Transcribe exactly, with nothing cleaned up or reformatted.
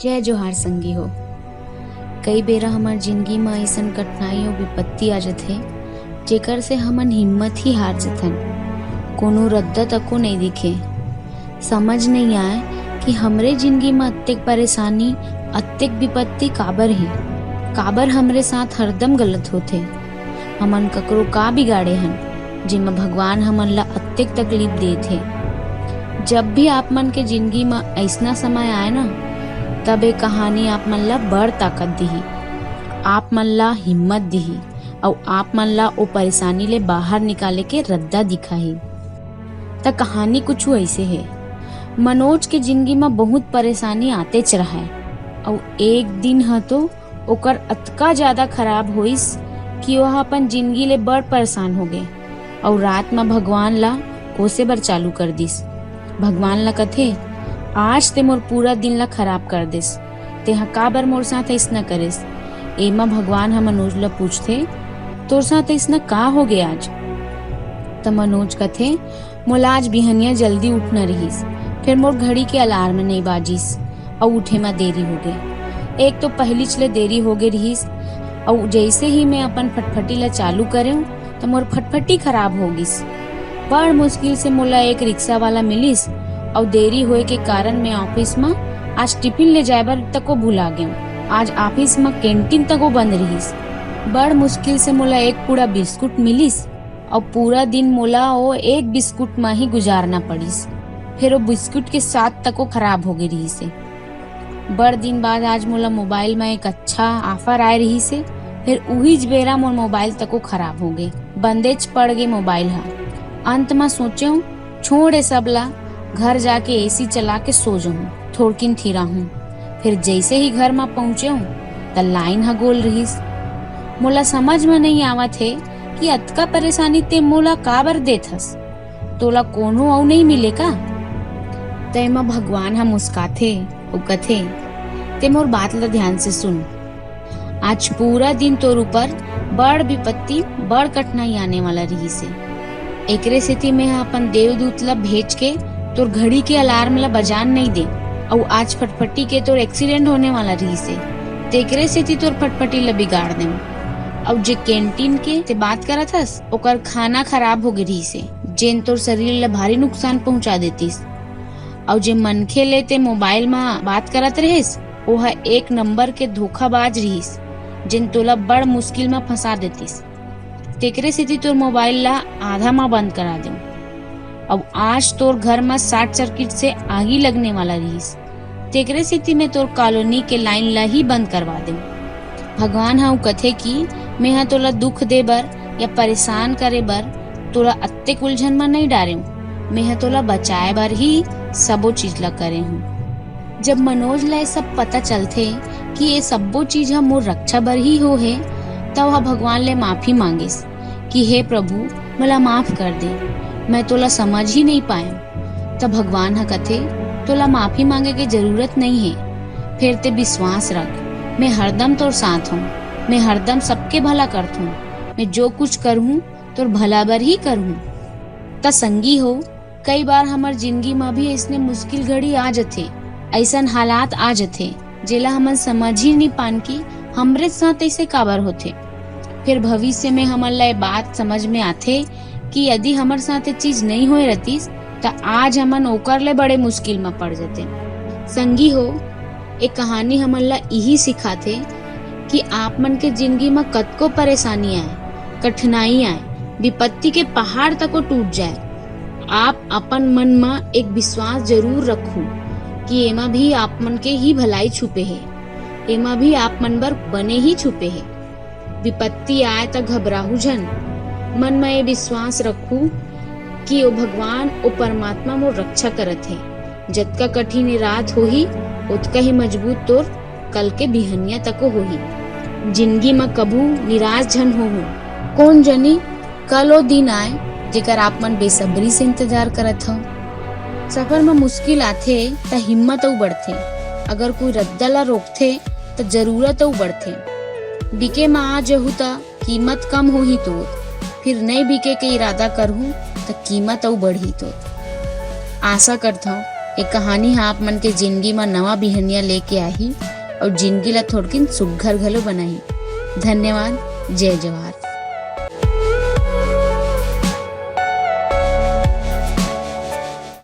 जय जोहार संगी हो। कई बेरा हमर जिंदगी म अइसन कठिनाई अउ विपत्ति आ जथे, जेकर से हमन हिम्मत ही हार जथन। कोनो रद्दा तको नइ दिखे। समझ नइ आय कि हमरे जिंदगी म अतेक परेशानी, अतेक विपत्ति काबर हे, काबर हमरे साथ हरदम गलत होथे। हमन ककरो का बिगाड़े हन, जेमा भगवान हमन ला अतेक तकलीफ देत हे। जब भी आप मन के जिंदगी म अइसना समय आए ना, तब ए कहानी आप मन ला बड़ ताकत दिही, आप मन ला हिम्मत दिही, अउ आप मन ला ओ परेशानी ले बाहर निकाले के रद्दा दिखाही। त कहानी कुछु अइसे हे, मनोज के जिंदगी म बहुत परेशानी आतेच रहय, अउ एक दिन ह तो ओकर अतका ज्यादा खराब होइस कि ओह अपन जिंदगी ले बड़ परेशान हो गे, अउ रात म भगवान ला कोसे बर चालू कर दिस। भगवान ला कथे, "आज ते मोर पूरा दिन ला खराब कर देस, तेहा काबर मोर साथ अइसना करेस?" एमा भगवान ह मनोज ला पूछथे, "तोर साथ अइसना का हो गे आज?" त मनोज कथे, "मोला आज बिहनिया जल्दी उठना रिहिस, फेर मोर घड़ी के अलार्म नइ बाजिस, अउ उठे म देरी हो गे। एक तो पहिलीच ले देरी हो गे रिहिस, अउ जइसे ही मैं अपन फटफटी ला चालू करेंव, त मोर फटफटी खराब हो गिस। बड़ मुश्किल से मोला एक रिक्शा वाला मिलिस, अउ देरी होए के कारण मैं ऑफिस म आज टिफिन ले जाए बर तको भुला गेंव। आज ऑफिस म कैंटीन तको बंद रिहिस। बड़ मुश्किल से मोला एक पूड़ा बिस्कुट मिलिस, अउ पूरा दिन मोला ओ एक बिस्कुट म ही गुजारना पड़िस। फेर ओ बिस्कुट के स्वाद तको खराब हो गे रिहिस हे। बड़ दिन बाद आज मोला मोबाइल म एक अच्छा ऑफर आए रिहिस हे, फेर उहीच बेरा मोर मोबाइल तको खराब हो गे, बंदेच पड़ गे मोबाइल ह। अंत म सोचेंव, छोड़ ए सब ला, घर जाके एसी चला के सो जाहूं, थोड़किन थिराहूं।" फेर जइसे ही घर म पहुंचेंव, त लाइन ह गोल रिहिस। मोला समझ म नइ आवत हे कि अतका परेशानी ते मोला काबर देत हस? तोला कोनो अउ नइ मिले का? त एमा भगवान ह मुस्काथे अउ कथे, "ते मोर बात ल ध्यान से सुन। आज पूरा दिन तोर ऊपर बड़ विपत्ति, बड़ कठिनाई आने वाला रिहिस हे। एकरे सेती मेंह अपन देवदूत ल भेज के तोर घड़ी के अलार्म ल बजान नइ दे, अउ आज फटफटी के तोर एक्सीडेंट होने वाला रिहिस हे, तेकरे सेती तोर फटफटी ल बिगाड़ देंव। अउ जे कैंटीन के ते बात करत हस, ओकर खाना खराब हो गे रिहिस हे, जेन तोर शरीर ल भारी नुकसान पहुंचा देतिस। अउ जे मनखे ले ते मोबाइल म बात करत रहिस, ओह एक नंबर के धोखाबाज रिहिस, जेन तोला बड़ मुश्किल म फंसा देतिस। तेकरे सेती तोर मोबाइल ला आधा म बंद करा देंव। अउ आज तोर घर म शॉर्ट सर्किट से आगी लगने वाला रिहिस, तेकरे सेती मैं तोर कॉलोनी के लाइन ला ही बंद करवा देंव।" भगवान ह अउ कथे कि, "मेंह तोला दुख दे बर या परेशान करे बर तोला अतेक उलझन म नइ डारेंव, मेंह तोला बचाए बर ही सबो चीज ला करे हूं।" जब मनोज ला ये सब पता चलथे कि ये सब्बो चीज ह मोर रक्षा बर ही हो हे, त ओह भगवान ले माफी मांगिस कि, "हे प्रभु, मोला माफ कर दे, मैं तोला समझ ही नइ पाएंव।" त भगवान ह कथे, "तोला माफी मांगे के जरूरत नइ हे, फेर ते विश्वास रख, मैं हरदम तोर साथ हूं, मैं हरदम सबके भला करथूं, मैं जो कुछ करहूं, तोर भला बर ही करहूं।" त संगी हो, कई बार हमर जिंदगी म भी अइसने मुश्किल घड़ी आ जथे, अइसन हालात आ जथे, जेला हमन समझ ही नइ पान कि हमरे साथ अइसे काबर होथे। फिर भविष्य में हमन ला ये बात समझ में आथे कि यदि हमर साथ ये चीज नइ होए रतिस, त आज हमन ओकर ले बड़े मुश्किल म पड़ जतेन। संगी हो, ए कहानी हमन ला इही सिखाथे कि आप मन के जिंदगी म कतको परेशानी आए, कठिनाई आए, विपत्ति के पहाड़ तको टूट जाए, आप अपन मन म एक विश्वास जरूर रखू कि एमा भी आप मन के ही भलाई छुपे हे, एमा भी आप मन बर बने ही छुपे हे। विपत्ति आए त घबराहू झन, मन म ये विश्वास रखू कि ओ भगवान, ओ परमात्मा मोर रक्षा करत हे। जतका कठिन ये रात होही, ओतका ही मजबूत तोर कल के बिहनिया तको होही। जिंदगी म कभू निराश झन होहू। कोन जनी कल ओ दिन आए, जेकर आप मन बेसब्री से इंतजार करत हव। सफर म मुश्किल आथे, त हिम्मत अउ बढ़थे। अगर कोई रद्दा ला रोकथे, त जरूरत अउ बढ़थे। बिके म आ जहू, त कीमत कम होही तोर, फिर नई बिके के इरादा करहू, त कीमत अउ बढ़ही तोर। आशा करथव, ए कहानी ह आप मन के जिंदगी म नवा बिहनिया लेके आही अउ जिंदगी ला थोड़किन सुग्घर घलो बनाही। धन्यवाद। जय जवाहर।